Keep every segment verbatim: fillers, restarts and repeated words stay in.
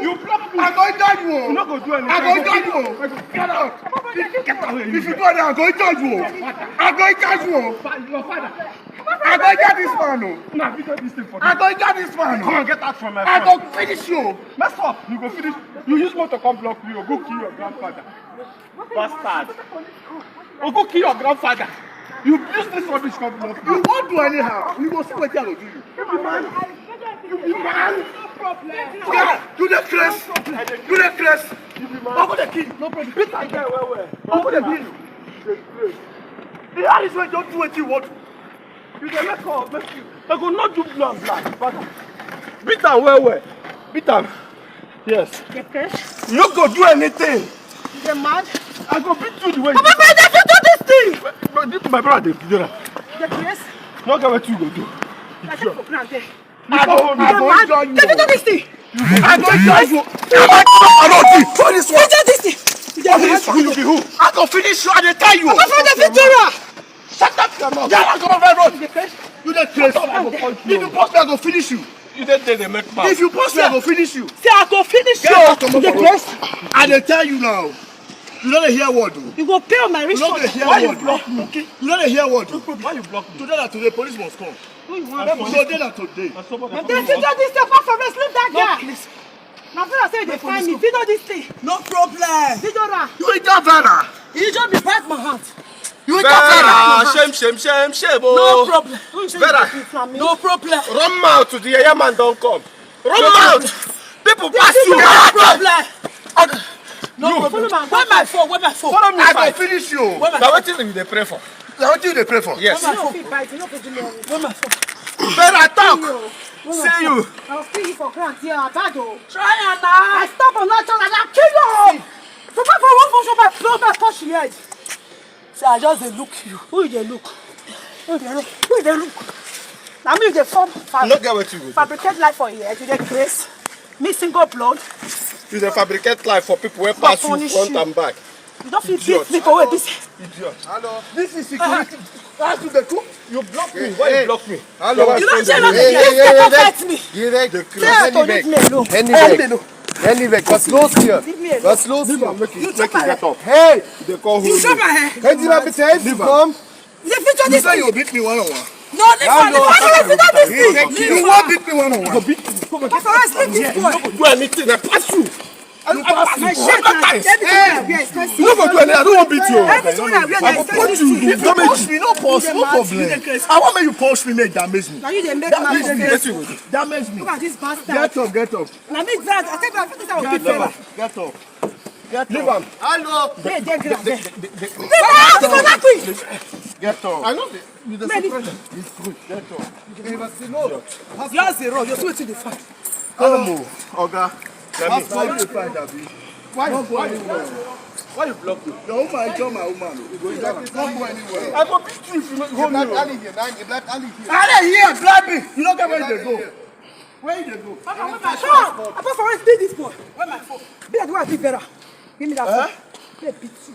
You block me. I go judge you. You no go do anything. I go judge you. Get out. Get away. If you do that, I go judge you. I go judge you. Your father. I go judge this man. Oh. Nah, because this thing for I go judge this man. Oh. Come on, get out from my I go finish you. Mess up. You go finish. You use motor come block me. You go kill your grandfather. Bastard. You go kill your grandfather. You use this rubbish come block me. You won't do anyhow. You go see what I go do you. You be man. You be man. Yeah, you dey craze. You dey craze. You be man. Ogo dey kill. No problem. Beat that guy well well. Ogo dey kill. The hardest way, don't do what you want. You dey make up, make you. I go not do blue and black. Beat am well well. Beat am. Yes. You no go do anything. You dey mad? I go beat you the way. Papa, why dey fit do this thing? But this my brother dey do that. You dey craze? No get wetin you go do. I take for ground there. I go, I go enjoy you. Dey fit do this thing? I go enjoy you. I go enjoy you. This one. You be who? I go finish you. I dey tell you. Papa, dey fit do that. Shut up your mouth. Get out of my road. You dey craze. You dey craze. If you post me, I go finish you. You dey dey dey make mouth. If you post me, I go finish you. Say I go finish you. Get out of my road. You dey craze. I dey tell you now. You no dey hear word o. You go pay my rent. You no dey hear word. Why you block me? You no dey hear word o. Why you block me? Today na today, police must come. Who you want? Today na today. Dem fit do this thing for us. Leave that guy. No, please. Na so I say dey find me. Video this thing. No problem. Video ra. You will go viral. You just be bite my hand. You will go viral. Vera, shame, shame, shame, shame, oh. No problem. Vera. No problem. Run mouth, the yeye man don come. Run mouth. People pass you. No problem. No problem. Where my phone? Where my phone? Follow me. I go finish you. Where my phone? Na wetin you dey pray for? Na wetin you dey pray for? Yes. Where my phone? Where my phone? Vera, talk. Say you. I'll kill you for ground here. I bad o. Try am na. I stop am, not try am, I'll kill you. Papa for one function, my blow my touch your head. Say I just dey look you. Who you dey look? Who you dey look? Who you dey look? Na me you dey form fab-, You no get wetin you go do. Fabricate life for here. You dey craze. Me single blood. You dey fabricate life for people wey pass you front and back. You don fit beat me for where this. Idiot. Hello. This is security. How you dey cook? You block me. Why you block me? Hello. You don't say nothing. Hey, hey, hey, hey, fight me. Hey, hey, hey. Leave me alone. Leave me alone. Leave me alone. Just slow here. Leave me alone. Just slow here. Make you, make you get up. Hey. They call who? You chop my hair. Can't you not be safe? Leave am. You say you beat me one on one. No, leave am. Leave am. Leave am. You wan beat me one on one. Go beat me. Come on. Papa, let's leave this boy. You no go do anything. I pass you. You pass me. My shirt and everything I wear is expensive. You no go do anything. I don't want beat you. Everything I wear na expensive. If you punch me, no punch, no problem. I want make you punch me, make damage me. Now you dey make damage me. Damage me. Look at this bastard. Get up, get up. Na me drag. I take my foot out. Get up. Get up. Get up. Leave am. Hello. Hey, dey ground there. Leave am. Get up. I know the You dey surprise am. It's good. Get up. You dey see, no. Just dey run. You see wetin dey find. Come on, Oga. Pastor, you dey find, abi? Why you, why you, why you block me? Your woman is your my woman o. You go, you go. Don't go anywhere. I go beat you if you no hold me o. Black Ali here, man. Black Ali here. Ali here, block me. You no get where you dey go. Where you dey go? Papa, where my phone? Papa, for us, beat this boy. Where my phone? Be like the way I beat Vera. Give me that phone. Let me beat you.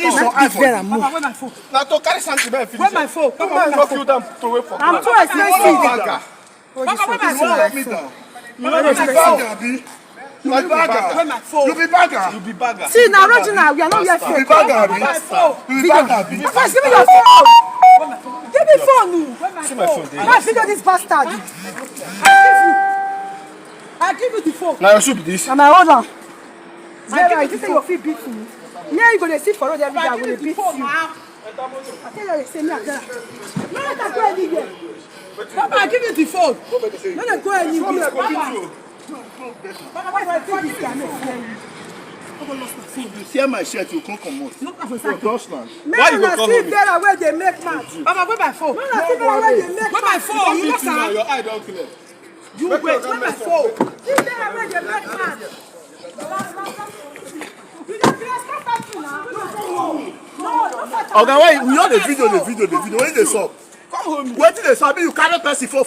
finish your eye for you. Vera, move. Papa, where my phone? Na to carry something, man, finish. Where my phone? Papa, where my phone? Knock you down, throw away for ground. I'm too expensive. Papa, where my phone? You knock me down. You knock me down. Very expensive. You be bag, abi? You be bagger. Where my phone? You be bagger. You be bagger. See, now, original, we are not yet. You be bagger, abi? Where my phone? You be bagger, abi? First, give me your phone. Give me phone, oh. Where my phone? See my phone, dey. Why video this bastard? I give you. I give you the phone. Now your shoe be this. And I hold on. Zero, I just say your feet beat me. Now you gonna sit for road every day, I will beat you. I tell you, say me, I tell you. No, let her go anywhere. Papa, I give you the phone. No, let go anywhere. Papa. Papa, why you take this guy? Make I hear you. You tear my shirt, you come comot. No, Papa, sir. Touch land. Why you go come home? Vera wey dey make mouth. Papa, where my phone? No, na see Vera wey dey make mouth. Where my phone? You know, sir. Your eye don clear. You wait, where my phone? See Vera wey dey make mouth. You dey craze, stop fighting now. No, no, no, no, no. Oga, why we all dey video, dey video, dey video? Wetin dey sup? Come home. Wetin dey sup? Abi you carry person for